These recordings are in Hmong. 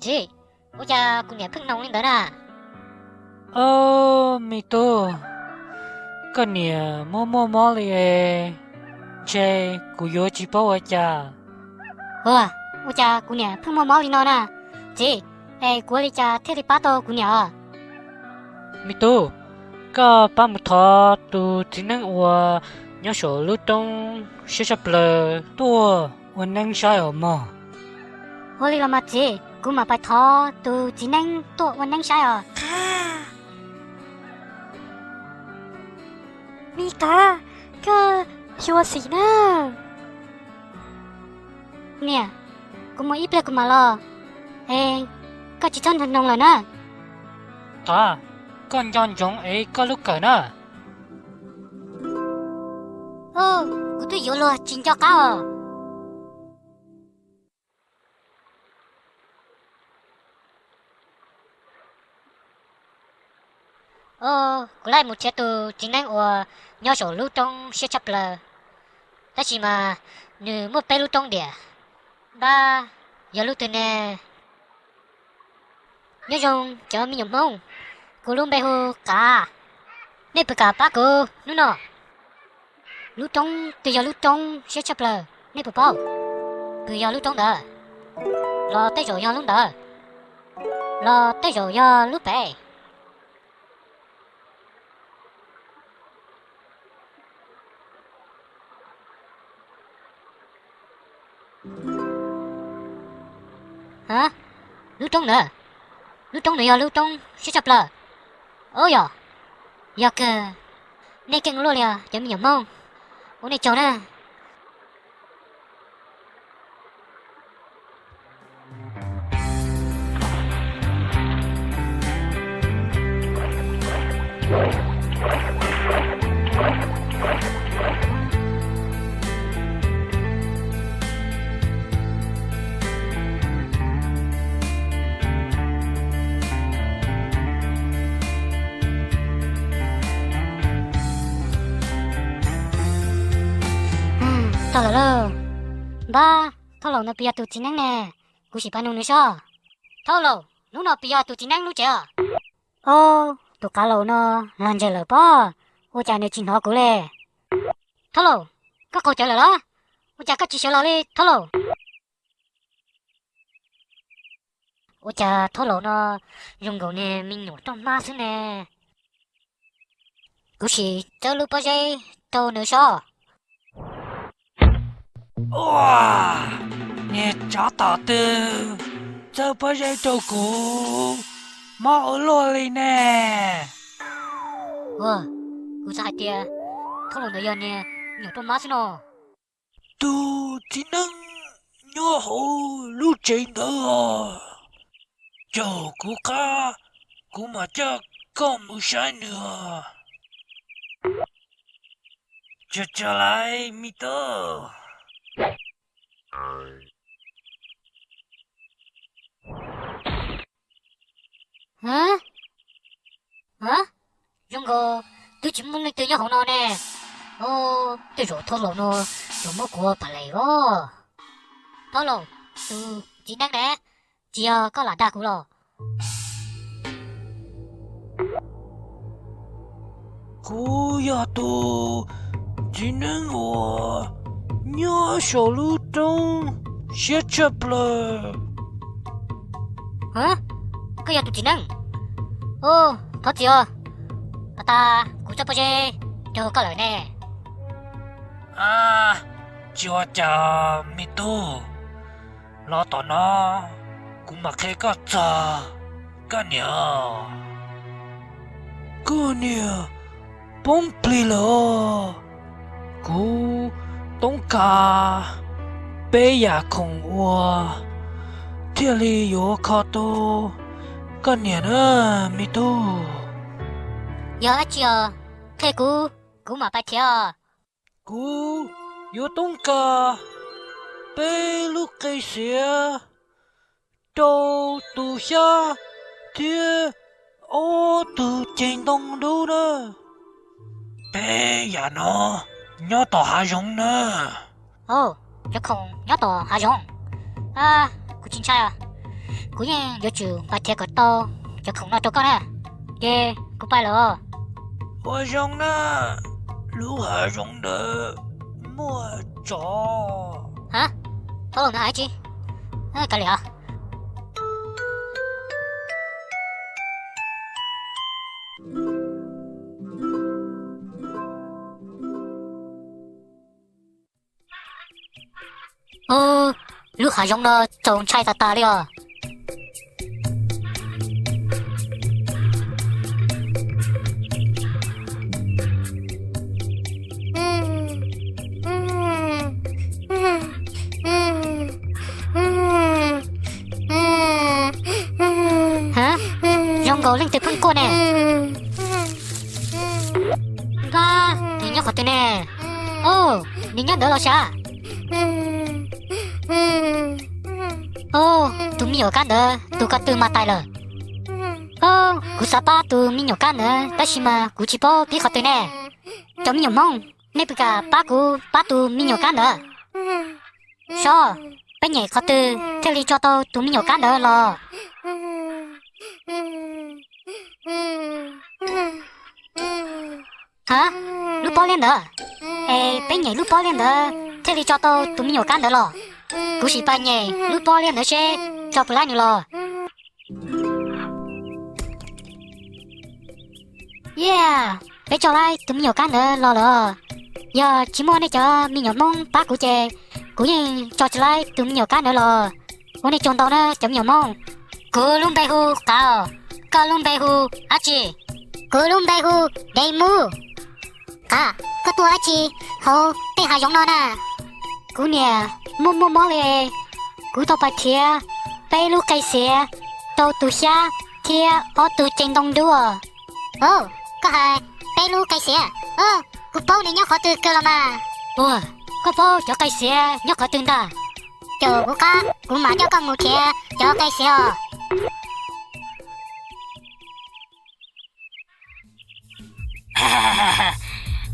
Txiv, ua cas kuv niam pheej hnoos li ntawd na? Ob, me tub, koj niam muaj muaj mob li es ntshe kuv yuav tsis paub ua cas. Ua, ua cas kuv niam pheej muaj mob li no na? Txiv, es kuv ua li cas thiaj li pab tau kuv niam os? Me tub, koj pab mus thov tus txiv neeb uas nyob saum lub roob siab tshaj plaws tuaj ua neeb saib os mog. Ua li los mas txiv, kuv mam pais thov tus txiv neeb tuaj ua neeb saib os. Me tub, koj xyuas xim na. Niam, kuv mus ib pliag kuv mam los, es koj tsis txhob hnoos lawm na. Thov, koj nco ntsoov ev koj lub kawm na. Kuv twb yuav luag tsis nco qab os. Kuv laij mus nrhiav tus txiv neeb uas nyob saum lub roob siab tshaj plaws, tab sis mas nws muaj peb lub roob diam. Npab, yog lub twg ne? Nyob zoo cov me nyuam Hmoob, kuv lub npe hu Qav. Nej puas kam pab kuv hnub no? Lub roob twg yog lub roob siab tshaj plaws, nej puas paub? Twg yog lub roob ntawd? Los tej zaum yog lub ntawd, los tej zaum yog lub pem. A, lub roob ntawd, lub roob ntawd yog lub roob siab tshaj plaws. Ub yog, yog kawg, nej keej luaj li os cov me nyuam Hmoob, ua nej tsaug na. Tag lawm lauj. Npab, thauj laus ntawd puas yog tus txiv neeb ne? Kuv sim pab nug nws sob. Thauj laus, hnub no puas yog tus txiv neeb lub tsev os? Ob, tus qav laus no los ntseg lawm pob, ua cas nws tsis hnov kuv li? Thauj laus, koj qaug cawv lawm los? Ua cas koj tsis sawv los li thauj laus? Ua cas thauj laus no zoo nkaus niag me nyuam roj hmab xwb ne? Kuv sim txawb lub pob zeb rau nws sob. Ua, niag tsov tom twg txawb pob zeb rau kuv, mob ua luaj li ne. Ua, kuv xav hais tias thauj laus ntawd yog niag me nyuam roj hmab xwb no. Tus txiv neeb nyob hauv lub tsev ntawd os. Caum kuv qab, kuv mam coj koj mus saib nws os. Tsaug tsaug lawm me tub. A, zoo nkaus twb tsis muaj leej twg nyob hauv no ne. Ub, tej zaum thauj laus no yuav muab kuv ua pam lees os. Thauj laus, tus txiv neeb ne, tsis yog koj lam dag kuv los? Kuv yog tus txiv neeb uas nyob saum lub roob siab tshaj plaws. Koj yog tus txiv neeb? Ub, thov txim os, pas tas kuv txawb pob zeb rau koj lawm ne. A, tsis ua cas me tub, los tom no kuv mam qhia koj txog koj niam. Koj niam poob plig lawm os. Kuv toob kas peb yam khoom ua thiaj li yuav kho tau koj niam na me tub. Yog dab tsi os? Qhia kuv, kuv mam pais thiav os. Kuv yuav toob kas peb lub qe xiav rau tus xyab thiab ob tug ceg ntoo dub na. Peb yam no nyob tom hav zoov na. Au, cov khoom nyob tom hav zoov. Kuv tsis ntshai os. Kuv yeej yuav tsum pais nrhiav kom tau cov khoom no rau koj na. Ces kuv pais lawm os. Ua zoo na, lub hav zoov ntawd muaj tsov. Ha, paub lus ntawd hais tsi? Kav liam. Lub hav zoov no txaus ntshai tas tas li os. Ha, zoo nkaus leej twg pheej quaj ne. Npab, nws nyob qhov twg ne? Au, nws nyob ntawd los sav. Au, tus me nyuam kab ntawd tus ko tw mas tais lawm. Au, kuv xav pab tus me nyuam kab ntawd tab sis mas kuv tsis paub pib qhov twg ne. Cov me nyuam Hmoob, nej puas kam pab kuv pab tus me nyuam kab ntawd? Sob, peb nyem qhov twg thiaj li tso tau tus me nyuam kab ntawd los? Ha, lub pob liab ntawd. Es peb nyem lub pob liab ntawd thiaj li tso tau tus me nyuam kab ntawd los? Kuv sim pais nyem lub pob liab ntawd seb tso puas laib nws los. Yaj, peb tso laib tus me nyuam kab ntawd los lawm. Yog tsis muaj nej cov me nyuam Hmoob pab kuv ces kuv yeej tso tsis laib tus me nyuam kab ntawd los. Ua nej tsaug ntau na cov me nyuam Hmoob. Kuv lub npe hu Qav, koj lub npe hu dab tsi? Kuv lub npe hu Dev Mus. Qav, koj tuaj dab tsi hauv tej hav zoov no na? Kuv niam muaj muaj mob li, kuv tau pais nrhiav peb lub qe xiav rau tus xyab thiab ob tug cev ntoo dub. Au, koj hais peb lub qe xiav? Kuv paub nws nyob qhov twg kawg los mas. Ua, koj paub cov qe xiav nyob qhov twg ntag? Caum kuv qab, kuv mam coj koj mus nrhiav cov qe xiav os.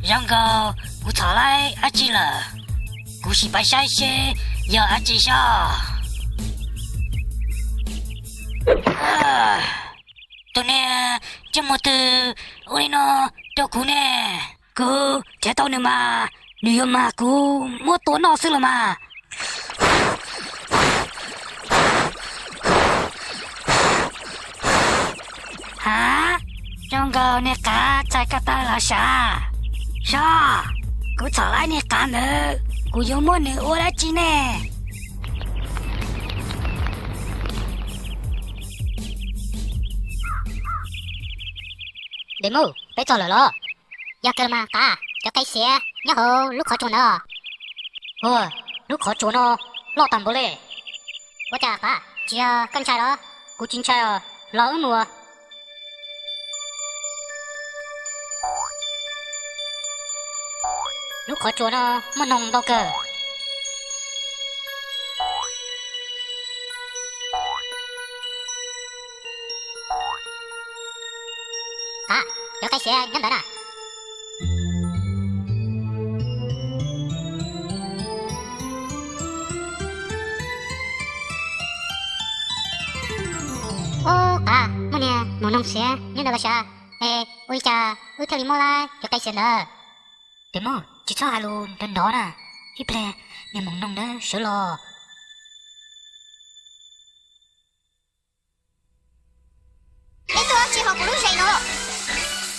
Zoo nkaus kuv txhom laib dab tsi lawm. Kuv sim pais saib seb yog dab tsi soj. Tus niag ntsej muag twg ua li no rau kuv ne? Kuv nrhiav tau nws mas nws yuav mag kuv muab tua noj xwb los mas. Ha, zoo nkaus niag Qav txhais ko taw los sav. Soj, kuv txhom laib niag Qav ntawd kuv yuav muab nws ua dab tsi ne? Dev Mus, peb txog lawm los? Yog kawg los mas Qav, cov qe xiav nyob hauv lub qhov tsua ntawd. Ua, lub qhov tsua no loj tag npaum li. Ua cas Qav, tsis yog koj ntshai los? Kuv tsis ntshai os, los wb mus. Lub qhov tsua no muaj noog ntau kawg. Qav, cov qe xiav nyob ntawd na. Ub, Qav, muaj niag maum noog xiav nyob ntawd los sav. Es ua li cas wb thiaj li muab laib cov qe xiav ntawd? Dev Mus, tsis txhob hais lus nrov nrov na, ib pliag niag maum noog ntawd sawv los. Peb tuaj dab tsi hauv kuv lub zes no?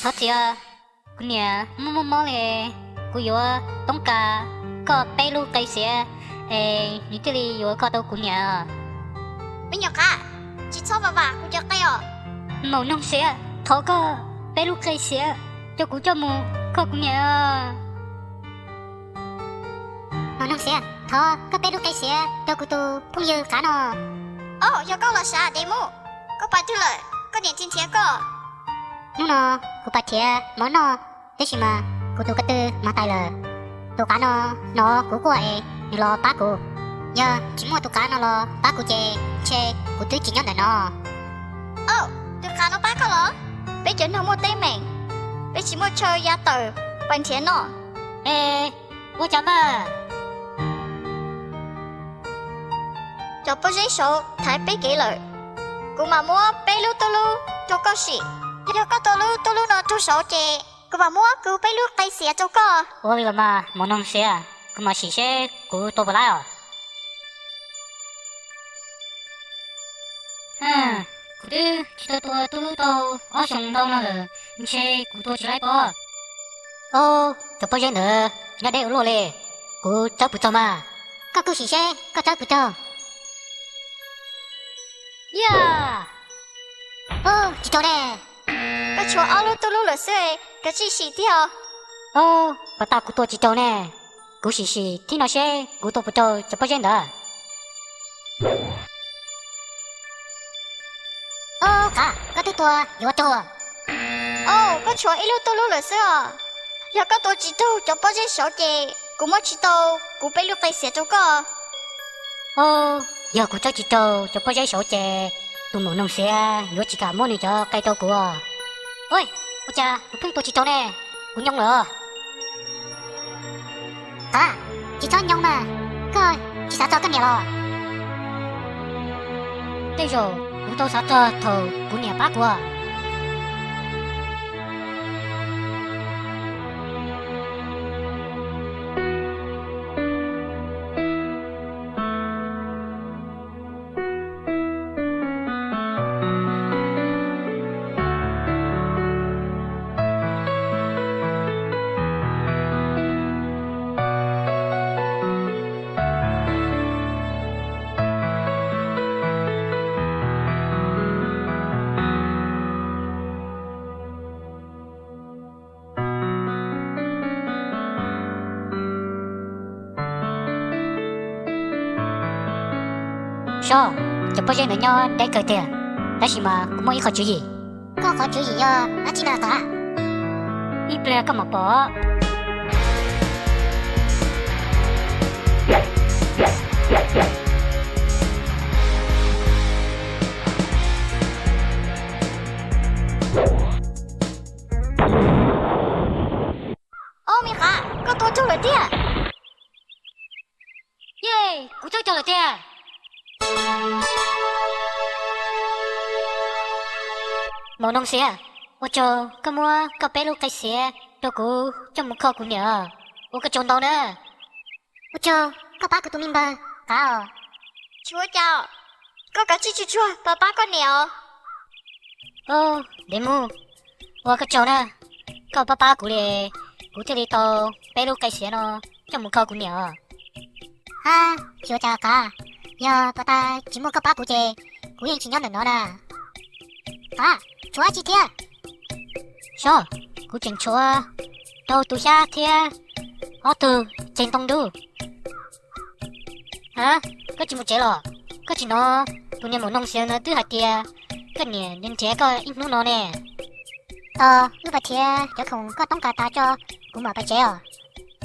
Thov txim, kuv niam muaj muaj mob li, kuv yuav toob kas koj peb lub qe xiav es nws thiaj li yuav koj tau kuv niam. Me nyuam Qav, tsis txhob vam vam kuv cov qe os. Maum noog xiav, thov koj peb lub qe xiav, coj kuv coj mus kho kuv niam. Maum noog xiav, thov koj peb lub qe xiav rau kuv tus phooj ywg Qav no. Au, yog koj los sav Dev Mus, koj pais twg lawm? Koj niam tsis nrhiav koj. Hnub no kuv pais nrhiav mov noj, tab sis mas kuv tus ko tw mas tais lawm. Tus Qav no hnov kuv quaj es nws los pab kuv. Yog tsis muaj tus Qav no los pab kuv ces ntshe kuv twb tsis nyob ntawm no. Au, tus Qav no pab koj los? Peb cov neeg muaj teeb meem, peb tsis muaj chaw ya tawm pais nrhiav noj. Es ua cas mas? Cov pob zeb saud thaiv peb kev lawm. Kuv mam muab peb lub tub lub rau koj sim. Yog koj tua lub tub lub no raug saud ces kuv mam muab kuv peb lub qe xiav rau koj. Ua li los mas maum noog xiav, kuv mam sim seb kuv tua puas laib os. Kuv twb tsis tau tua tub lub tau ob xyoos ntau no lawm, ntshe kuv tua tsis laib pob. Ob, cov pob zeb ntawd nyob deb ua luaj li, kuv txawb puas tsaug mas. Koj kuj sim seb koj txawb puas tsaug. Yaj! Tsis raug ne. Koj tshuav ob lub tub lub lawm xwb, kav tsij sim thiab os. Ob, puas tas kuv tua tsis raug ne. Kuv sim sim thib no seb kuv tua puas raug cov pob zeb ntawd. Ob, qav, koj twb tua yuav raug. Ob, koj tshuav ib lub tub lub lawm xwb os. Yog koj tua tsis raug cov pob zeb saud ces kuv muab tsis tau kuv peb lub qe xiav rau koj. Ob, yog kuv txawb tsis raug cov pob zeb saud ces tus maum noog xiav yuav tsis kam muab nws cov qe rau kuv. Ua, ua cas kuv pheej tua tsis raug ne? Kuv nyoo lawm. Qav, tsis txhob nyoo mas, koj tsis xav txog koj niam los? Tej zaum kuv tau xav txog thaum kuv niam pab kuv. Sob, cov pob zeb ntawd nyob deb kawg tiag, tab sis mas kuv muaj ib qho tswv yim. Koj qhov tswv yim yog dab tsi na Qav? Ib pliag koj mam pom. Ob, me Qav, koj tua raug lawm tiag. Yej, kuv txawb raug lawm tiag. Maum noog xiav, ua tsaug koj muab koj peb lub qe xiav rau kuv coj mus kho kuv niam, ua koj tsaug ntau na. Ua tsaug, koj pab kuv tus me npawg Qav os. Tsis ua cas, koj kav tsij tsuag tsuag pab pab koj niam os. Ob, Dev Mus, ua koj tsaug na, koj pab pab kuv li, kuv thiaj li tau peb lub qe xiav no coj mus kho kuv niam os. Hab, tsis ua cas Qav, yog puas tas tsis muaj koj pab kuv ces kuv yeej tsis nyob ntawm no na. Qav, tshuav dab tsi thiab? Sob, kuv tseem tshuav rau tus xyab thiab ob tug ceg ntoo dub. Hab, koj tsis mus tsev los? Koj tsis hnov tus niag maum noog xiav ntawd twb hais tias koj niam nrhiav koj ib hnub no ne. Tos wb pab nrhiav cov khoom koj toob kas tas tso, kuv mam pais tsev os.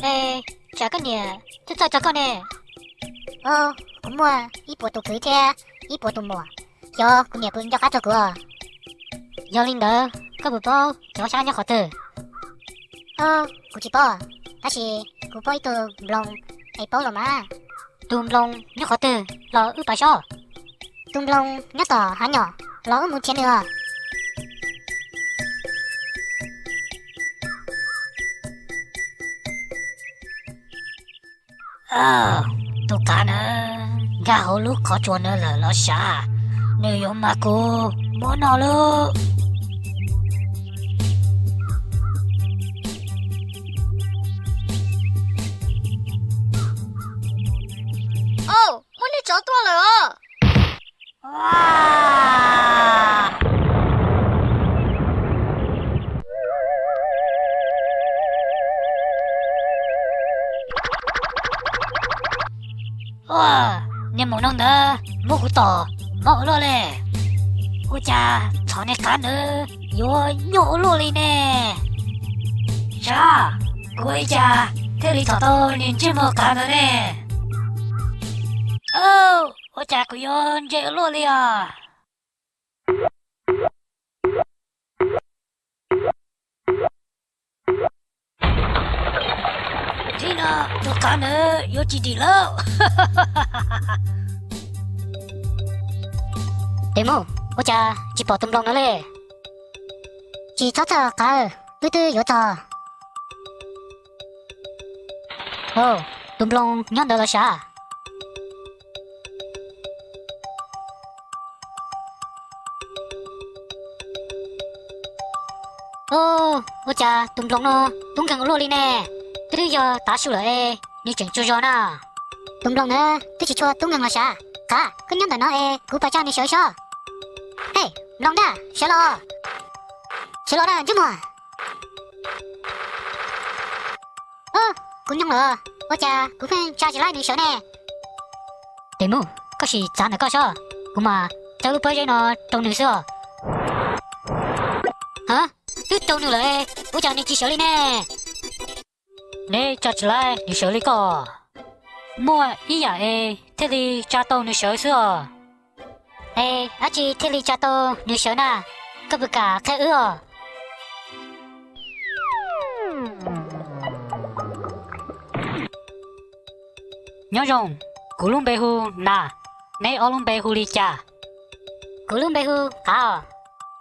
Es tsam koj niam twb txawj txog koj ne. Kuv muaj ib puas tus kwv thiab ib puas tus muam, xyov kuv niam puas nco qab txog kuv os. Yog li ntawd koj puas paub cov xyab nyob qhov twg? Kuv tsis paub, tab sis kuv paub ib tug nploos es paub los mas. Tus nploos nyob qhov twg los wb pais sob? Tus nploos nyob tom hav nyom, los wb mus nrhiav nws os. Tus qav na, nkag hauv lub qhov tsua ntawd lawm los sav, nws yuav mas kuv muab noj lauj. Muaj niag tsov tuaj lawm os. Niag maum noog ntawd muab kuv tom mob ua luaj li. Ua cas txhom niag qav ntawd yuav nyuaj ua luaj li ne? Sav, kuv ua li cas thiaj li txhom tau niag ntsej muag qav ntawd ne? Ua cas kuv yuav ntse ua luaj li os? Thib no tus qav ntawd yuav tsis dim lawm. Tes Mus, Ua cas tsis pom tus nploos no li? Tsis txhob txhawj Qav, wb twb yuav txog. Tus nploos nyob ntawd los sav. Ua cas tus nploos no tub nkeeg luaj li ne? Twb yog tav su lawm es nws tseem tsaug zog na. Tus nploos ntawd twb tsis tshua tub nkeeg los sav. Qav, koj nyob ntawm no es kuv pais tsa nws sawv sob. Hej, nploos ntag, sawv los. Sawv los na ntsej muag. Kuv nyoog lawm, ua cas kuv pheej tsa tsis laib nws sawv ne? Des Mus, koj sim txav ntawm koj sob, kuv mam cab lub pob zeb no rau nws xwb os. Ha, twb rau nws lawm, ua cas nws tsis sawv li ne? Neb tsa tsis laib nws sawv li koj. Muaj ib yam es thiaj li tsa tau nws sawv xwb os. Es dab tsi thiaj li tsa tau nws sawv na? Koj puas kam qhia wb os? Nyob zoo, kuv lub npe hu Nas, neb ob lub npe hu li cas? Kuv lub npe hu Qav os.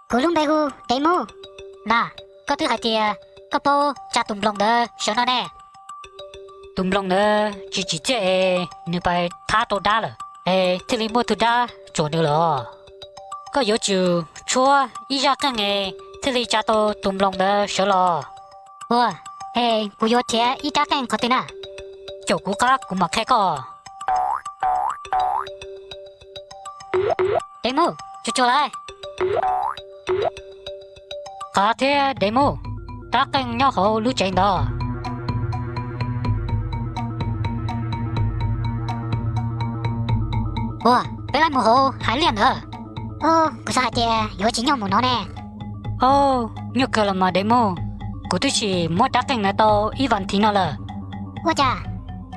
Kuv lub npe hu Des Mus. Nas, koj twb hais tias koj paub tsa tus nploos ntawd sawv no ne. Tus nploos ntawd tsis tsim txiaj es nws pais thab tau dab lawm, es thiaj li muaj tug dab tsuam nws lawm os. Koj yuav tsum tshuab ib zaj qeej es thiaj li tsa tau tus nploos ntawd sawv los. Ua, es kuv yuav thiav ib rab qeej qhov twg na? Caum kuv qab kuv mam qhia koj. Des Mus, tsuag tsuag lauj. Qav thiab Des Mus, rab qeej nyob hauv lub tsev ntawd. Ua, peb laij mus hauv haiv liaj ntawd. Kuv xav hais tias yuav tsis nyuaj mus no ne. Au, nyuaj kawg los mas Des Mus, kuv twb sim muab rab qeej ntawd tau ib vas thiv no lawm. Ua cas?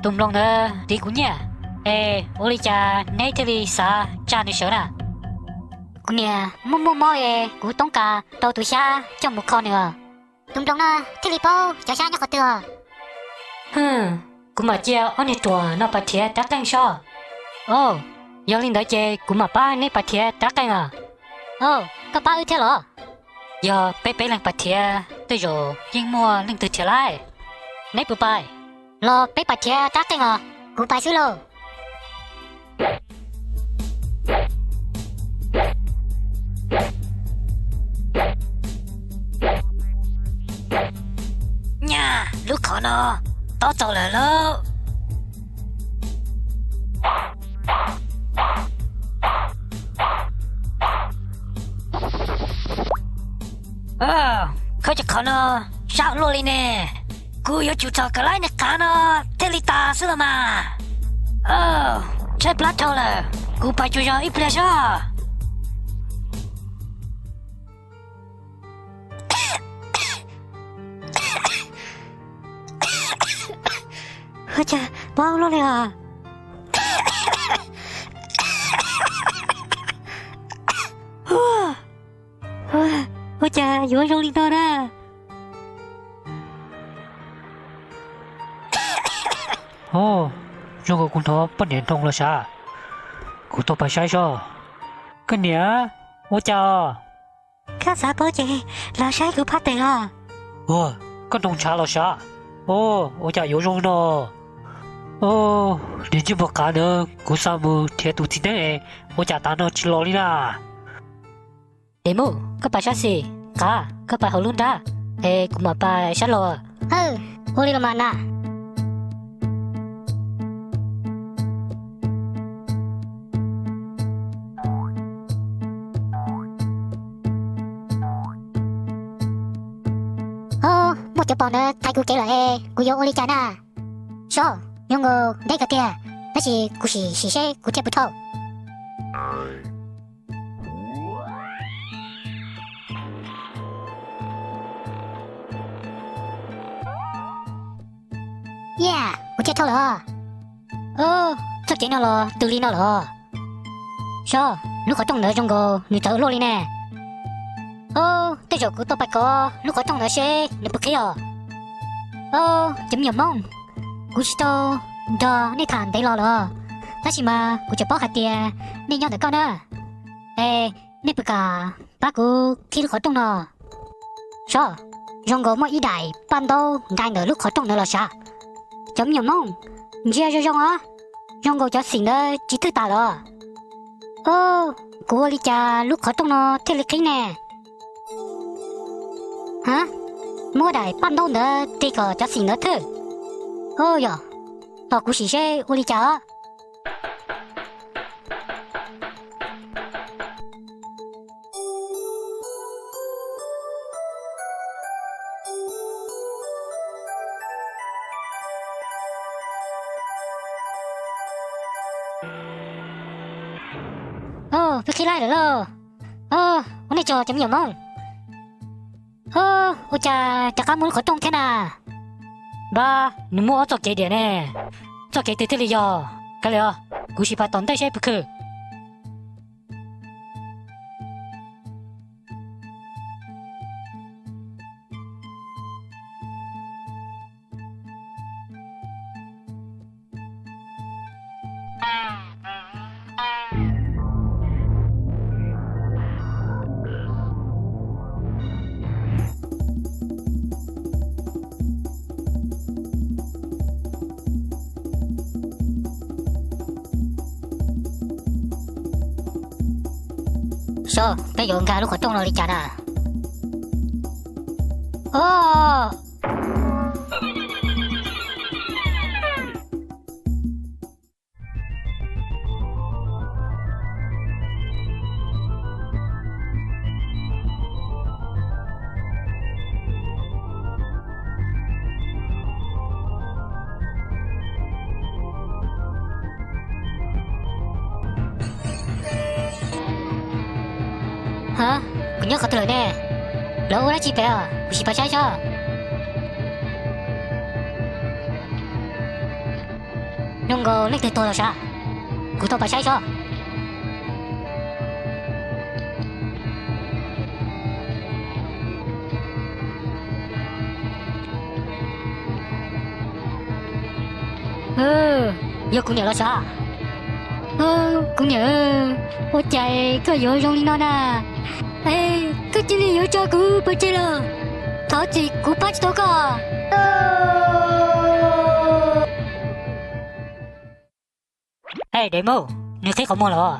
Tus nploos ntawd tiv kuv nyiaj, es ua li cas neb thiaj li xav tsa nws sawv na? Kuv niam muaj muaj mob es kuv toob kas tau tus xyab coj mus kho nws os. Tus nploos no thiaj li paub cov xyab nyob qhov twg os. Hwm, kuv mam cia ob niag ruam no pais thiav rab qeej sob. Au, yog li ntawd ces kuv mam pab neb pais thiav rab qeej os. Au, koj pab wb thiab los? Yog peb peb leeg pais thiav tej zaum yeej muaj leej twg thiav lauj. Neb puas pais? Los peb pais thiav rab qeej os. Kuv pais xwb lauj. Nyab, lub qhov no tob txaus lawm lauj. Khawb cov qhov no sab luaj li ne. Kuv yuav tsum txhom kom laib niag qav no thiaj li tas xwb los mas. Tshaib plab dhau lawm, kuv pais tsaug zog ib pliag sob. Ua cas pob luaj li os? Ua cas yuav zoo li no na? Au, zoo nkaus kuv hnov poj niam nroo los sav. Kuv tuaj pais saib sob. Koj niam, ua cas os? Koj xav paub ces los saib kuv phab tes os. Ua, koj nroo ntshav los sav. Au, ua cas yuav zoo no? Au, niag ntsej muag qav ntawd, kuv xa mus nrhiav tus txiv neeb es ua cas tav no tsis los li na? Des Mus, koj pais sab xis, qav, koj pais hauv lub nrab, es kuv mam pais sab laug. Ua li los mas na. Au, muaj cov pos ntawd thaiv kuv kev lawm es kuv yuav ua li cas na? Sob, zoo nkaus ntev kawg tiag, tab sis kuv sim sim seb kuv thiaj puas dhau. Yaj, kuv thiaj dhau lawm os. Txoj kev no los twg li no lawm os? Sob, lub qhov rooj ntawd zoo nkaus nws txawv luaj li ne. Au, tej zaum kuv tuaj pais kov lub qhov rooj ntawd seb nws puas qhib os. Au, cov me nyuam Hmoob, kuv tsis tau nrog nej tham ntev los lawm os, tab sis mas kuv tseem paub hais tias nej nyob ntawm koj na. Es Nej puas kam pab kuv qhib lub qhov rooj no? Sob, zoo nkaus muaj ib daim paj ntaub nraim ntawm lub qhov rooj ntawd los sav. Cov me nyuam Hmoob, ntsia zoo zoo os, zoo nkaus cov xim ntawd tsis thwj tas lawm. Kuv ua li cas lub qhov rooj no thiaj li qhib ne? Ha, muab daim paj ntaub ntawd ris kom cov xim ntawd thwj. Yog, tos kuv sim seb ua li cas os. Peb qhib laib lawm lauj. Ua nej tsaug cov me nyuam Hmoob. Ua cas rov qab muaj lub qhov rooj thiab na? Npab, nws muaj ob txoj kev diam ne. Txoj kev twg thiaj li yog? Kav liam os, kuv sim pais tom ntej seb puas khwm. Sob, peb yuav nkag lub qhov rooj no li cas na? Os, ha, kuv nyob qhov twg lawm ne? Lawv ua dab tsi pem os? Kuv sim pais saib sob. Zoo nkaus leej twg tuag los sav. Kuv tau pais saib sob. Yog kuv niam los sav. Kuv niam, ua cas koj yuav zoo li no na? Koj cia li yuav tso kuv pov tseg los. Thov txim, kuv pab tsis tau koj. Ej, Dev Muj, nws qhib qhov muag lawm.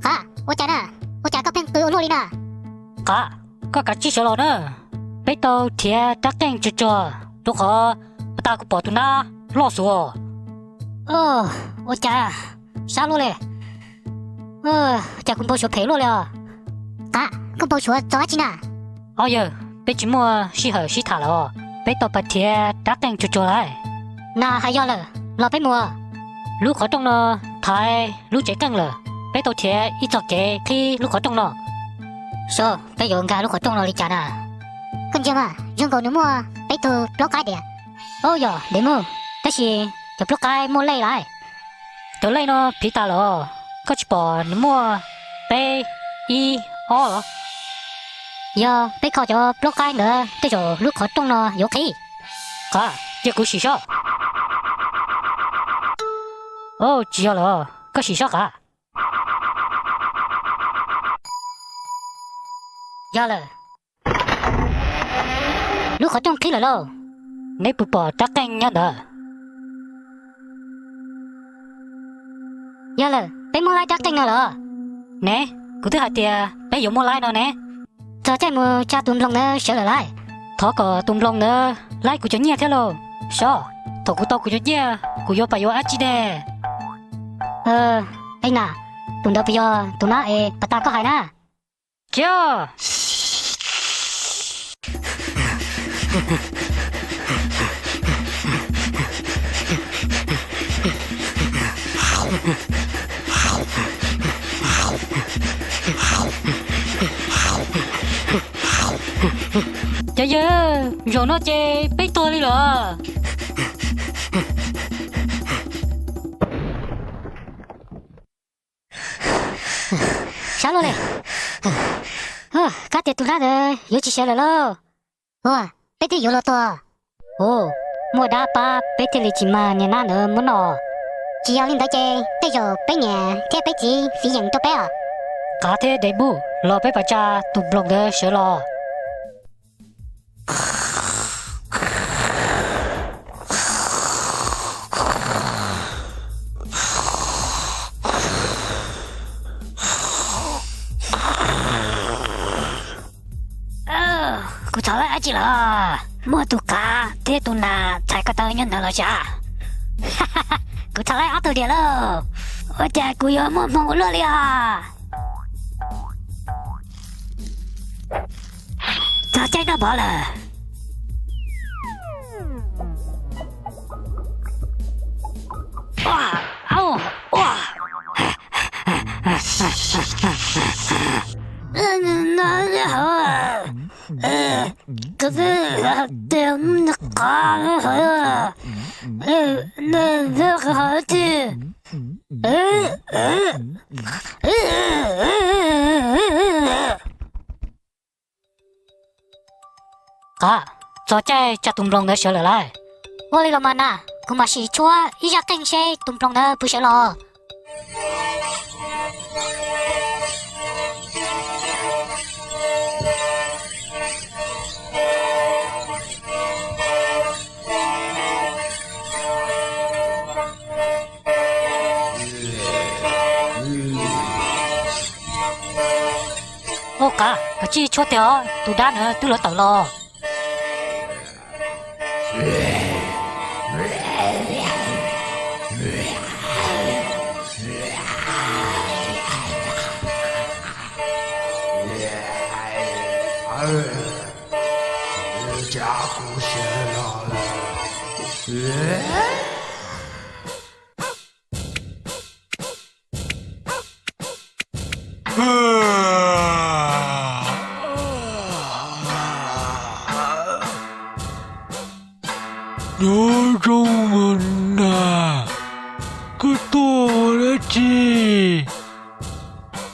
Qav, ua cas na? Ua cas koj pheej qw ua luaj li na? Qav, koj kav tsij sawv los na. Peb tau nrhiav rab qeej tsuag tsuag rau qhov pas tas kuv pom tus nab loj xwb. Ua cas sab luaj li. Cas kuv npau suav phem luaj li os. Qav, koj npau suav txog dab tsi na? Ob yawg, peb tsis muaj sij hawm sib tham lawm os. Peb tau pais nrhiav rab qeej tsuag tsuag lawm. Nas, hais yog lawm, los peb mus. Lub qhov rooj no thaiv lub tsev qeej lawm. Peb tau nrhiav ib txoj kev qhib lub qhov rooj no. Sob, peb yuav nkag lub qhov rooj no li cas na? Koj ntsia mas, zoo nkaus nws muaj peb tug plaub qaib tiag. Ub, yog Dev Muj, tab sis cov plaub qaib muaj lej lawm. Cov lej no phiv tas lawm, koj tsis pom nws muaj peb, ib, ob los? Yog peb kho cov plaub qaib ntawd tej zaum lub qhov rooj no yuav qhib. Qav, cia kuv sim sob. Ub, tsis yog lawm, koj sim sob Qav. Yog lawm. Lub qhov rooj qhib lawm lauj. Neb puas pom rab qeej nyob ntawd? Yog lawm, peb muab laib rab qeej no lawm. Ne, kuv twb hais tias peb yuav muab laib no ne. Txog caij mus tsa tus nploos ntawd sawv lawm lauj. Thov kom tus nploos ntawd laib kuv cov nyiaj thiab lauj. Sob, thaum kuv tau kuv cov nyiaj kuv yuav pais yuav dab tsi ne? Ej na, tus ntawd puas yog tus nab es pas tas koj hais na? Khiav! Cov yawg, zaum no ces peb tuag li lawm. Sab luaj li. Kab tias tus nab ntawd yuav tsis sawv lawm lauj. Ua, peb twb yuav luag tuag. Ua, muaj dab pab peb thiaj li tsis mag niag nab ntawd muab noj. Tsis yog li ntawd ces tej zaum peb niam thiab peb txiv fiv yeem rau peb os. Qav thiab Dev Muj, los peb pais tsa tus nploos ntawd sawv los. Kuv txhob laij dab tsi los? Muaj tus qav thiab tus nas txhais ko taw nyob ntawd los sav. Kuv txhob laij ob tug diam lauj. Ua cas kuv yuav muaj hmoo ua luaj li os? Txog caij noj mov lawm. Qav, txog caij tsa tus nploos ntawd sawv lawm lauj. Ua li los mas nas, kuv mam sim tshuab ib zaj qeej seb tus nploos ntawd puas sawv los. Ua qav, kav tsij tshuab tiag os, tus dab ntawd twb lov tawm los. Nyob zoo mas nas, koj tuaj ua dab tsi?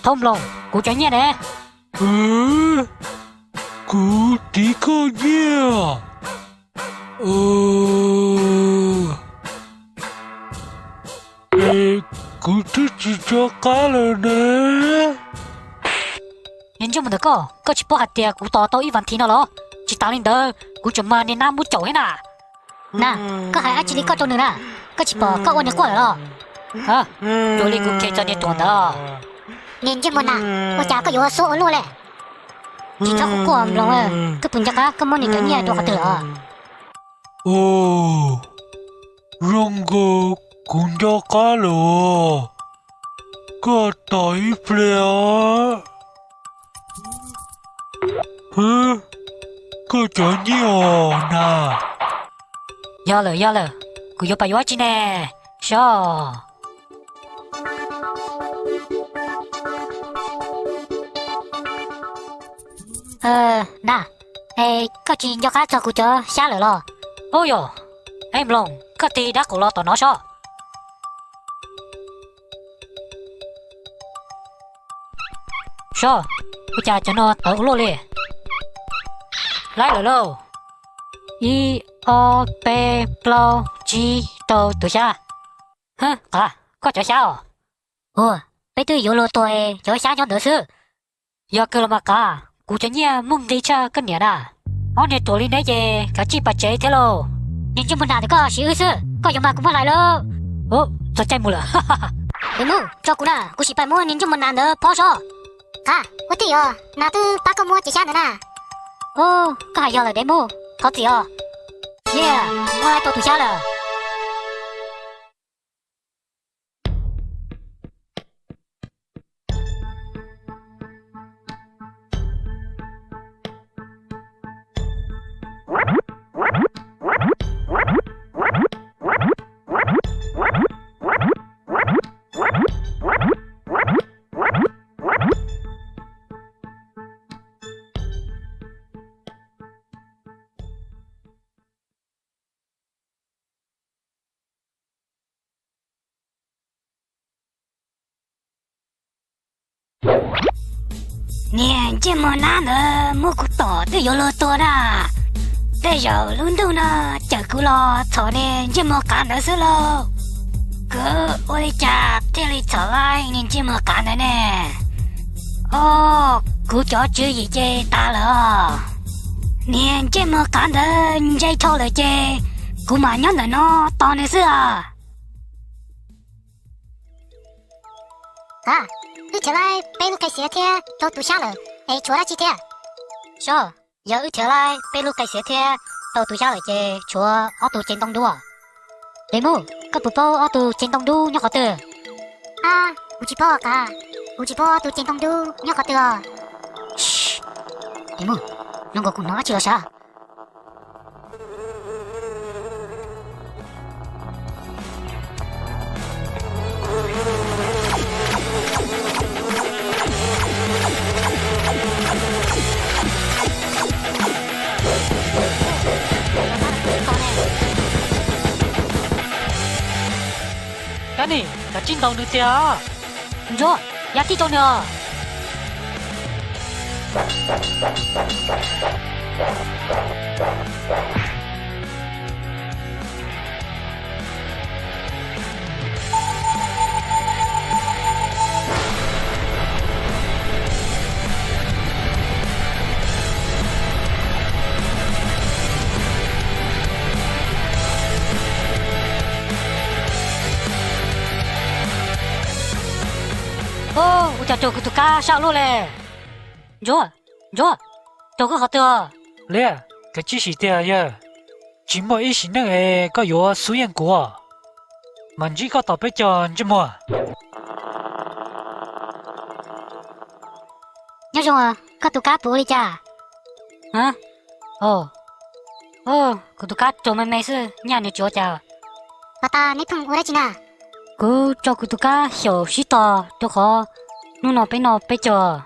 Thaub Nploos, kuv cov nyiaj ne? Kuv tiv koj nyiaj. Es kuv twb tsis nco qab lawm ne. Niag ntsej muag ntawm koj, koj tsis paub hais tias kuv tos tau ib vas thiv no los? Tsis tas li ntawd, kuv tseem mag niag nab muab caum thiab na. Na, koj hais dab tsi li koj rau nws na? Koj tsis pom koj ua niag quaj lawm los? Cuag li kuv khe txog niag ruam ntawd. Niag ntsej muag na, ua cas koj yuav xub ua luaj li? Tsis txhob quaj Nploos, koj puas nco qab koj muab nws cov nyiaj dua qhov twg lawm os? Zoo nkaus kuv nco qab lawm os. Koj tos ib pliag os. Koj cov nyiaj os na. Yog lawm, yog lawm, kuv yuav pais yuav dab tsi ne? Sov. Na, es koj tsis nco qab txog kuv cov xyab lawm los? Ub yog, es Nploos, koj tig dab qaum los tom no sob. Sob, ua cas cov no tawv ua luaj li? Laib lawm lauj. Ib, ob, peb, plaub, tsib, rau tus xyab. Hwb, Qav, koj cov xyab os? Ua, peb twb yuav luag tuag es cov xyab nyob ntawd xwb. Yog kawg los mas Qav, kuv cov nyiaj muaj nqi tshaj koj niam na. Ob niag ruam li neb ces kav tsij pais tsev thiab lauj. Niag ntsej muag nas ntawm koj siv wb xwb, koj yuav mag kuv muab hlais lauj. Txog caij mus lawm. Dev Muj, tso kuv na, kuv sim pais muab niag ntsej muag nas ntawd phob sob. Qav, ua tij os, nas twb pab koj muab cov xyab ntawd na. Koj hais yog lawm Dev Muj, thov txim os. Niag, muab laib tau tus xyab lawm. Niag ntsej muag nab ntawd muab kuv tom twb yuav luag tuag na. Tej zaum lub ntuj no cawm kuv los txhaum niag ntsej muag qav ntawd xwb lauj. Kuv ua li cas thiaj li txhaum laij niag ntsej muag qav ntawd ne? Os, kuv cov tswv yim ces tas lawm os. Niag ntsej muag qav ntawd ntsej dhau lawm ces kuv mam nyob ntawm no tos nws xwb os. Qav, wb rhawv laib peb lub qe xiav thiab rau tus xyab lawm es tshuav dab tsi thiab? Sob, yog wb rhawv laib peb lub qe xiav thiab rau tus xyab lawm ces tshuav ob tug ceg ntoo dub. Dej Muj, koj puas paub ob tug ceg ntoo dub nyob qhov twg? Ab, kuv tsis paub os Qav, kuv tsis paub ob tug ceg ntoo dub nyob qhov twg os. Dej Muj, zoo nkaus kuv hnov dab tsi los sav. Kab nim, kav tsij ntaus nws tiag. Ntsuag, ya tib rau nws os. Ua cas raug kuv tus kab sab luaj le? Ntsuag, Ntsuag, raug koj qhov twg os? Liab, kav tsij sim tiag yawg, tsis muaj ib sim neej es koj yuav xub yeej kuv os. Mam ntsib koj tom peb caug ntsej muag. Nyob zoo, koj tus kab puas ua li cas? Kuv tus kab raug me me xwb, nyaj nws tsis ua cas. Pas tas neb pheej ua dab tsi na? Kuv tso kuv tus kab xyaum sib tog rau qhov hnub no peb noj peb caug.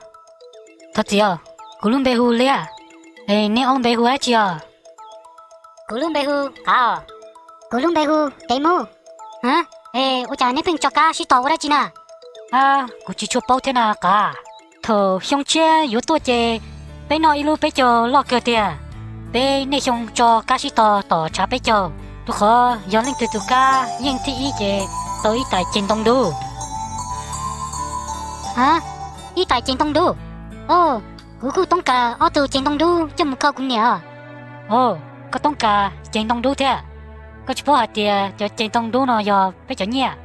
Thov txim os, kuv lub npe hu Liab, es neb ob npe hu dab tsi os? Kuv lub npe hu Qav os. Kuv lub npe hu Dej Muj. Es ua cas neb pheej tso kab sib tog ua dab tsi na? Kuv tsis tshua paub thiab na Qav. Thaum xyoo tshiab yuav tuaj ces peb noj ib lub peb caug loj kawg tiag. Peb nej xyoo tso kab sib tog tom tshav peb caug, rau qhov yog leej twg tus kab yeej thib ib ces tau ib tais ceg ntoo dub. Ib tais ceg ntoo dub? Kuv kuj toob kas ob tug ceg ntoo dub coj mus kho kuv niam os. Koj toob kas ceg ntoo dub thiab? Koj tsis paub hais tias cov ceg ntoo dub no yog peb cov nyiaj?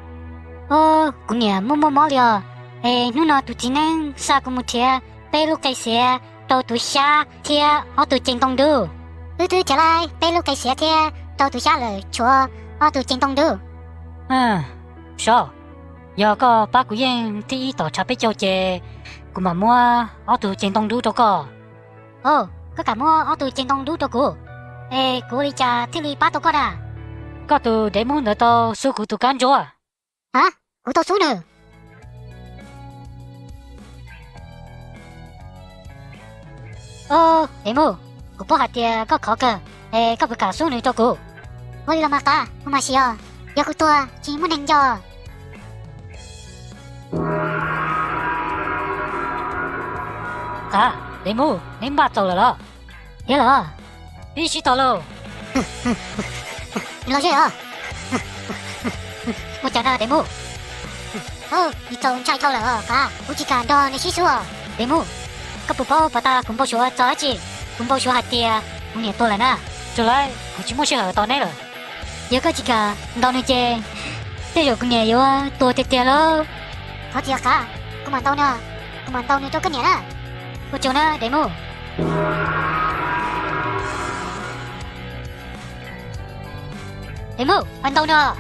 Kuv niam muaj muaj mob li os, es hnub no tus txiv neeb xa kuv mus nrhiav peb lub qe xiav rau tus xyab thiab ob tug ceg ntoo dub. Wb twb nrhiav laib peb lub qe xiav thiab rau tus xyab lawm tshuav ob tug ceg ntoo dub. Sob, yog koj pab kuv yeej thib ib tom tshav peb caug ces kuv mam muab ob tug ceg ntoo dub rau koj. Koj kam muab ob tug ceg ntoo dub rau kuv, es kuv ua li cas thiaj li pab tau koj na? Koj tus Dej Muj ntawd tau xub kuv tus kab ntsuab. A, kuv tau xub nws. Dej Muj, kuv paub hais tias koj khov kawg, es koj puas kam xub nws rau kuv? Ua li los mas Qav, kuv mam sim os, yog kuv tuag tsis muaj neeg nco. Qav, Dej Muj, neb npaj txaus lawm los? Thiab los, pib sib tog lauj. Los ze os. Ua cas na Dej Muj? Nws txaus ntshai dhau lawm os Qav, kuv tsis kam nrog nws sib xub os. Dej Muj, koj puas paub pas tas kuv npau suav txog dab tsi? Kuv npau suav hais tias kuv niam tuag lawm na. Tsuas lawv, kuv tsis muaj sij hawm tos neb lawm. Yog koj tsis kam ntaus nws ces tej zaum kuv niam yuav tuag tiag tiag lauj. Thov txim Qav, kuv mam ntaus nws, kuv mam ntaus nws rau koj niam na. Ua tsaug na Dej Muj. Dej Muj, pab ntaus nws.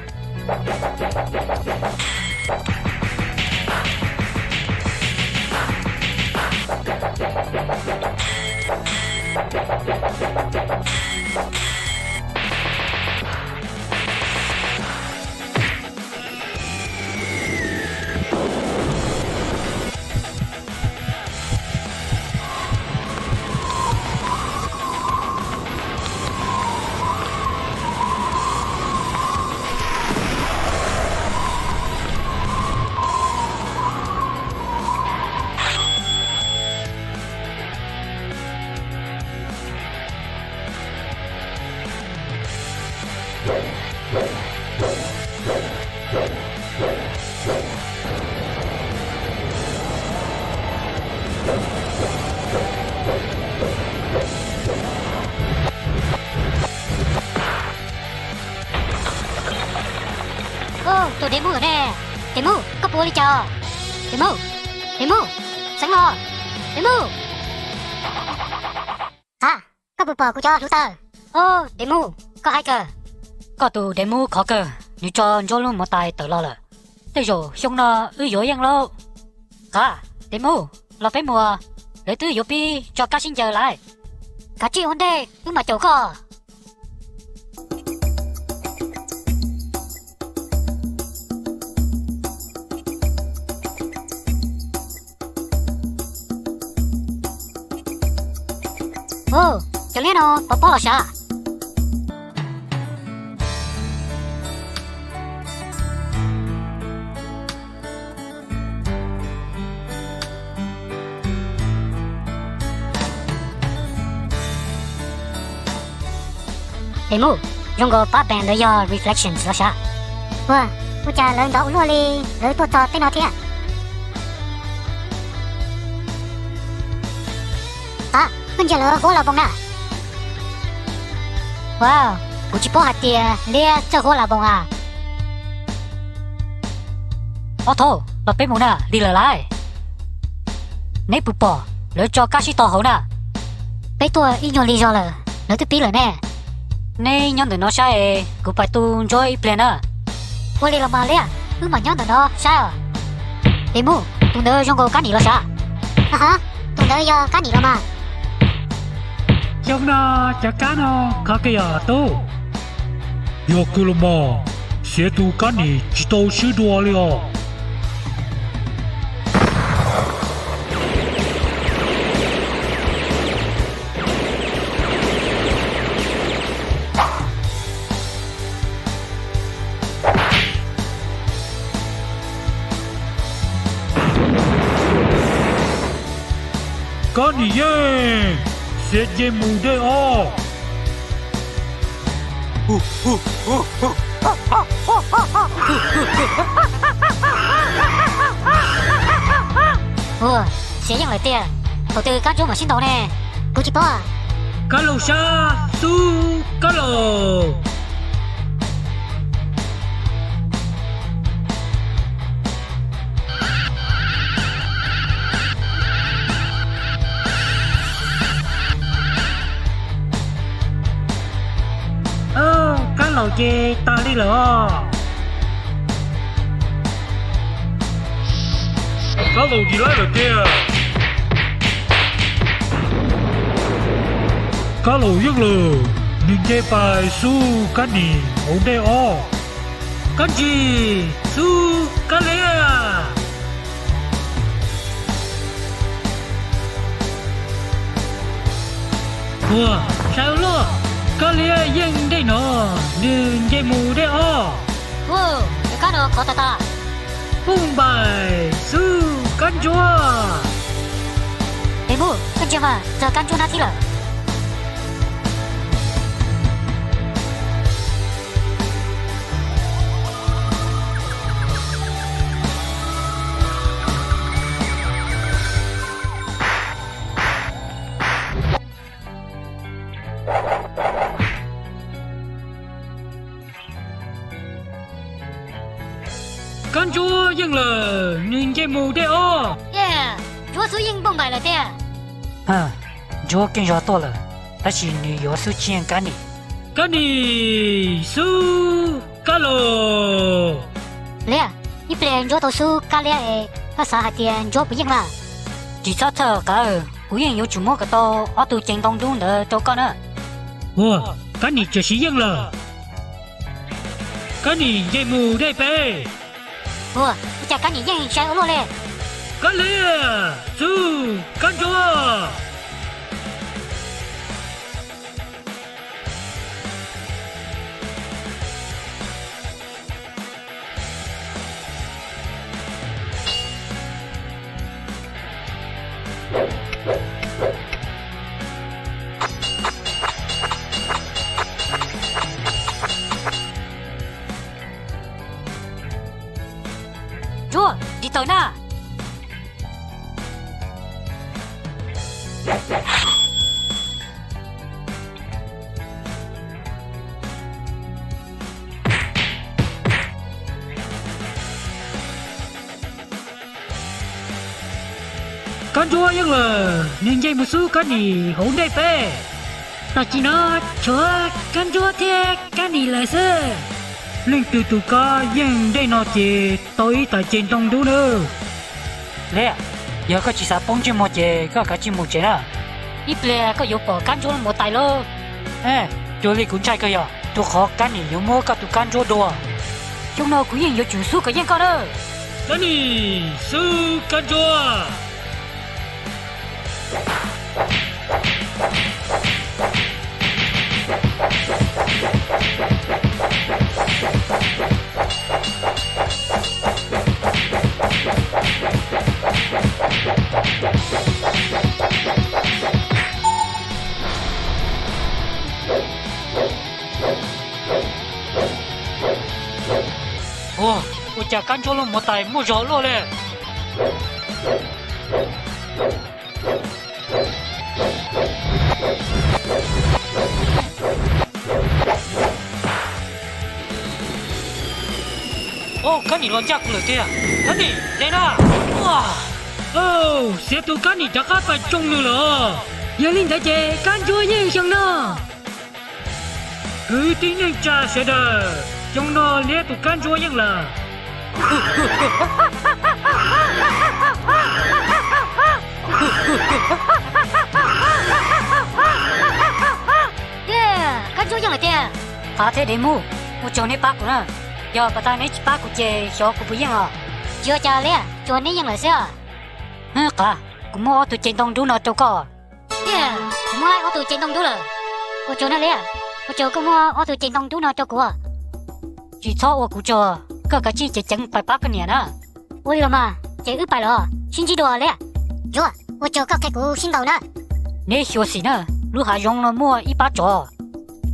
Tus Demu ne, Demu, koj puas ua li cas? Demu, Demu, xeev los, Demu. Qav, koj puas pom kuv cov hluav taws? Demu, koj hais kawg. Koj tus Demu khov kawg, nws tso Ntsuab lub mus tais tawm los lawm. Tej zaum xyoo no wb yuav yeej lauj. Qav, Demu, los peb mus, lawv twb yuav pib tso kab sib ncaws lawm. Kav tsij ua ntej wb mam caum koj. Cov liab no pov pob los sav. Demu, zoo nkaus pab band ntawd yog Reflections los sav. Ua, ua cas lawv ntov ua luaj li, lawv tuaj txog tej no thiab? Qav, koj ntsia lawv huab los npoos na. Wow, kuv tsis paub hais tias liab txawj huab los npoos a. Ob thaub, los peb mus na, lig lawm lauj. Neb puas pom lawv tso kab sib tog hauv na? Peb tuaj ib nyuag lig zog lawm, lawv twb pib lawm ne. Neb nyob ntawm no saib es kuv pais tu Ntsuab ib pliag na. Ua li los mas liab, wb mam nyob ntawm no saib os. Demu, tus ntawd zoo nkaus kab nim los sav. Tus ntawd yog kab nim los mas. Xyoo no cov kab no khov kawg yog tub. Yog kawg los mas, xiav tus kab nim tsis tau swb dua li os. Kab nim yeej, xiav nce mus dej ob. Ua, xiav yeej lawm tiag. Thaum twg kab ntsuab mam sib ntaus ne? Kuv tsis paub. Kab laus sab xub kab laus. Kab laus ces tag li lawm os. Kab laus dim laib lawm tiag. Kab laus yeej lawm, nws nce pais xub kab nim hauv dej ob. Kab ntsis xub kab liab. Ua, saib ua luaj, kab liab yeej dej no, nws nce mus dej ob. Ua, cov kab no khov tas tas. Pooj npaim xub kab ntsuab. Demu, koj ntsia mas, txog kab ntsuab hnab thib lawm. Kab ntsuab yeej lawm, nws nce mus dej ob. Ntsuab xub yeej pooj npaim lawm tiag. Ntsuab keej zog tuaj lawm, tab sis nws yuav xub tsis yeej kab nim. Kab nim xub kab laus. Liab, ib pliag ntsuab tau xub kab liab es koj xav hais tias ntsuab puas yeej mas? Tsis txhob txhawj Qav, kuv yeej yuav tsum muab kom tau ob tug ceev ntoo dub ntawd rau koj na. Ua, kab nim txawm siv yeej lawm. Kab nim nce mus dej peb. Ua, ua cas kab nim yeej sai ua luaj li. Kab liab, xub kab ntsuab. Ntsuab, dim tawm na. Kab ntsuab yeej lawm, nws nce mus xub kab nim hauv ntej peb. Tam sim no tshuav kab ntsuab thiab kab nim lawm xwb. Leej twg tus kab yeej ntej no ces tau ib tais ceg ntoo dub nawb. Liab, yog koj tsis xav poob ntsej muag ces koj kav tsij mus tsev na. Ib pliag koj yuav pom kab ntsuab muav tais lauj. Cuag li kuv ntshai kawg yog rau qhov kab nim yuav muab koj tus kab ntsuab dua. Xyoo no kuv yeej yuav tsum xub kom yeej koj na. Kab nim xub kab ntsuab. Ua, ua cas kab ntsuab lub muav tais muaj zog luaj li. Au, kab nim los ncaj kuv lawm tiag. Kab nim, de na. Xiav tus kab nim rov qab pais tsoo nws lawm. Yog li ntawd ces kab ntsuab yeej xyoo no. Kwv tij neej tsa sawv daws, xyoo no Liab tus kab ntsuab yeej lawm. Kab ntsuab yeej lawm tiag. Qav thiab Dev Muj, ua tsaug neb pab kuv na. Yog pas tas neb tsis pab kuv ces xyov kuv puas yeej os. Tsis ua cas Liab, tsuas neb yeej lawm xwb os. Qav, kuv muab ob tug ceg ntoo dub no rau koj. Tiag, kuv muab ob tug ceg ntoo dub lawm. Ua tsaug na Liab, ua tsaug koj muab ob tug ceg ntoo dub no rau kuv. Tsis txhob ua kuv tsaug, koj kav tsij ceev ceev pais pab koj niam na. Ua li los mas, ces wb pais los sib ntsib dua Liab. Yuav, ua tsaug koj qhia kuv sib ntaus na. Neb xyuas xim na, lub hav zoov no muaj ib pab tsov.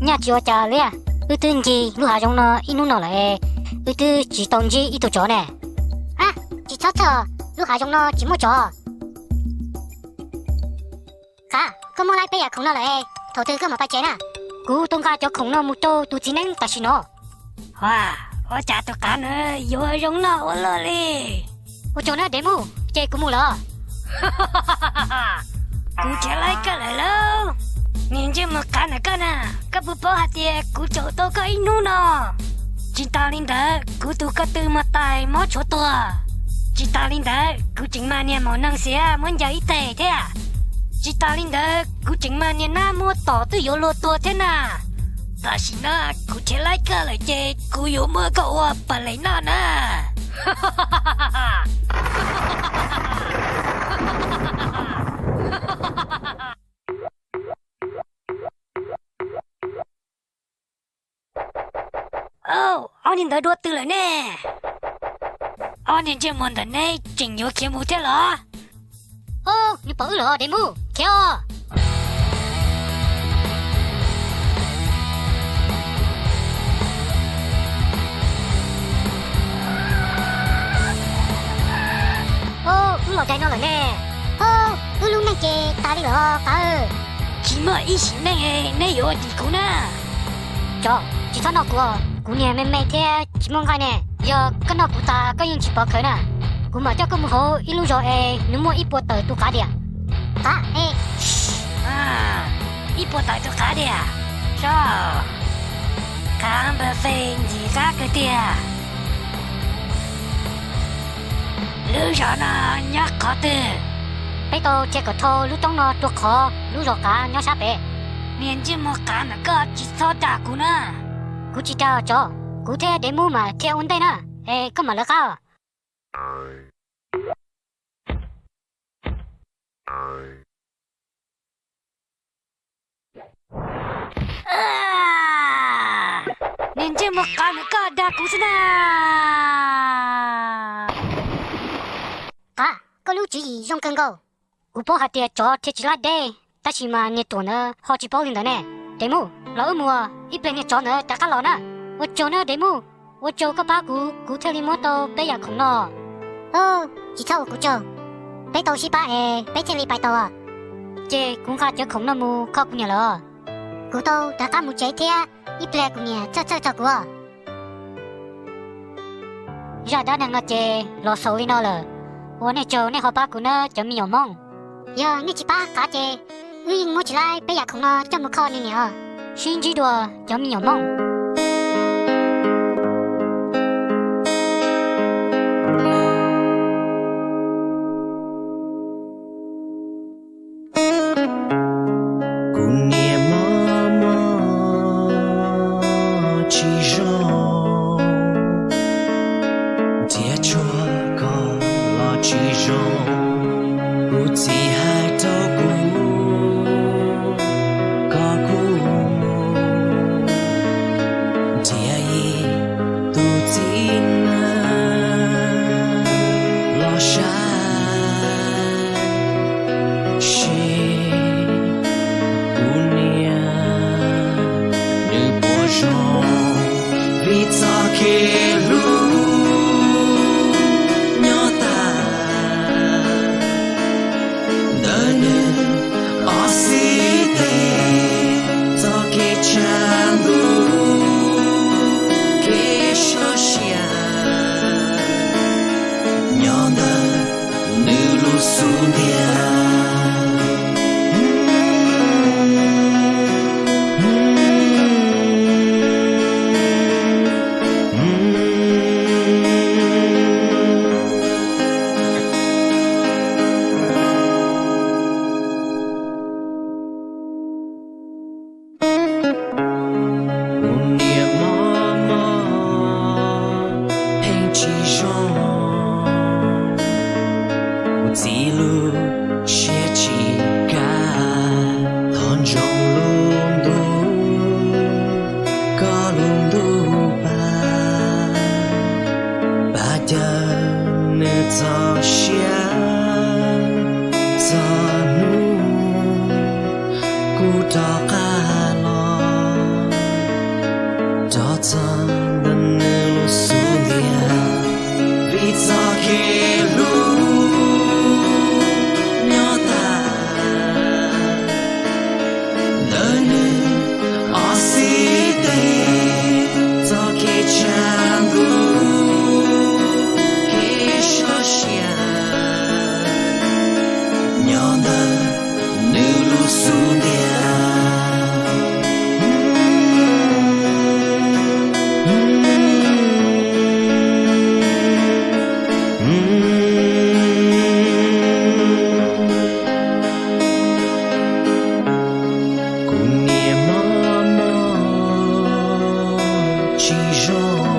Nyaj tsis ua cas Liab, wb twb ncig lub hav zoov no ib hnub no lawm es wb twb tsis tau ntsib ib tug tsov ne. Ab, tsis txhob txhawj, lub hav zoov no tsis muaj tsov. Qav, koj muab laib peb yam khoom no lawm es thaum twg koj mam pais tsev na? Kuv tau nqa cov khoom no mus rau tus txiv neeb tam sim no. Ua, ua cas tus Qav na yuav zoo noj ua luaj li. Ua tsaug na Dev Muj, ces kuv mus lawm. Kuv nrhiav laib koj lawm lauj. Niag ntsej muag Qav ntawm koj na, koj puas paub hais tias kuv caum tau koj ib hnub no? Tsis tas li ntawd, kuv tus ko tw muav tais mob tshuav tuag. Tsis tas li ntawd, kuv tseem mag niag maum neeg xiav muab ncaws ib teg thiab. Tsis tas li ntawd, kuv tseem mag niag nab muab tom twb yuav luag tuag thiab na. Tam sim no kuv nrhiav laib koj lawm ces kuv yuav muab koj ua pam leem noj na. Au, ob niag ntawd dua twg lawm ne? Ob niag ntsej muag ntawm neb tseem yuav khiav mus thiab los? Au, nws pom wb lawm Dev Muj, khiav os. Au, wb los daig no lawm ne. Au, wb lub neej ces tas li lawm Qav. Tsis muaj ib sim neej neb yuav ua tim kuv na. Tsov, tsis txhob noj kuv, kuv niag me me thiab tsis muaj nqaij ne. Yog koj noj kuv tas koj yeej tsis pov khawv na. Kuv mam coj koj mus hauv ib lub zos es nws muaj ib puas tawm tus qav diam. Qav, ib puas tawm tus qav diam. Sab, qav npawg Fej ntxim qab kawg tiag. Lub zos no nyob qhov twg? Peb tau dhia kom dhau lub roob no rau qhov lub zos qav nyob sab pem. Niag ntsej muag qav ntawm koj tsis txhob dag kuv na. Kuv tsis dag tsov, kuv thiab Dev Mub mas dhia ua ntej na, es koj mam lawv qab os. Niag ntsej muag qav ntawm koj dag kuv xwb na. Qav, koj lub tswv yim zoo kawg nkaus. Kuv paub hais tias tsov dhia tsis laib deb, tab sis mas niag ruam ntawd ho tsis paub li ntawd ne. Dev Mub, los wb mus, ib pliag niag tsov ntawd rov qab los na. Ua tsaug na Dev Mub, ua tsaug koj pab kuv, kuv thiaj li muab tau peb yam khoom no. Tsis txhob ua kuv tsaug, peb tau sib pab es peb thiaj li pais tau. Ces kuv nqa cov khoom no mus kho kuv niam lawm. Kuv tau rov qab mus tsev thiab, ib pliag kuv niam txhawj txhawj txog kuv. Zaj dab neeg no ces los xaus li no lawm. Ua nej tsaug nej ho pab kuv nawb cov me nyuam Hmoob. Yog nej tsis pab qav ces wb yeej muab tsis laib peb yam khoom no coj mus kho nws niam os. Sib ntsib dua cov me nyuam Hmoob. Kuv niam mob mob tsis zoo, nrhiav tsuag koj los tsis zoo. Kuv txiv hais rau kuv, koj kuj mus nrhiav ib tus txiv neej los saib seb kuv niam nws puas zoo. Vim txoj kev hlub nyob tas ntawm nws ob xib teg, txoj kev tshav ntuj kev sab siab nyob ntawm nws lub xub ntiag. Kuv niam mob mob pheej tsis zoo, kuv txiv lub siab tsis kaj, thov ntsoov lub ntuj, koj lub ntuj pab, pab caw nws txoj siab txog hnub kuv rov qab los, rov txog ntawm nws lub xub ntiag. Vim txoj kev hlub nyob tas ntawm nws ob xib teg, txoj kev tshav ntuj kev sab siab nyob ntawm nws lub xub ntiag. Kuv niam mob mob tsis zoo,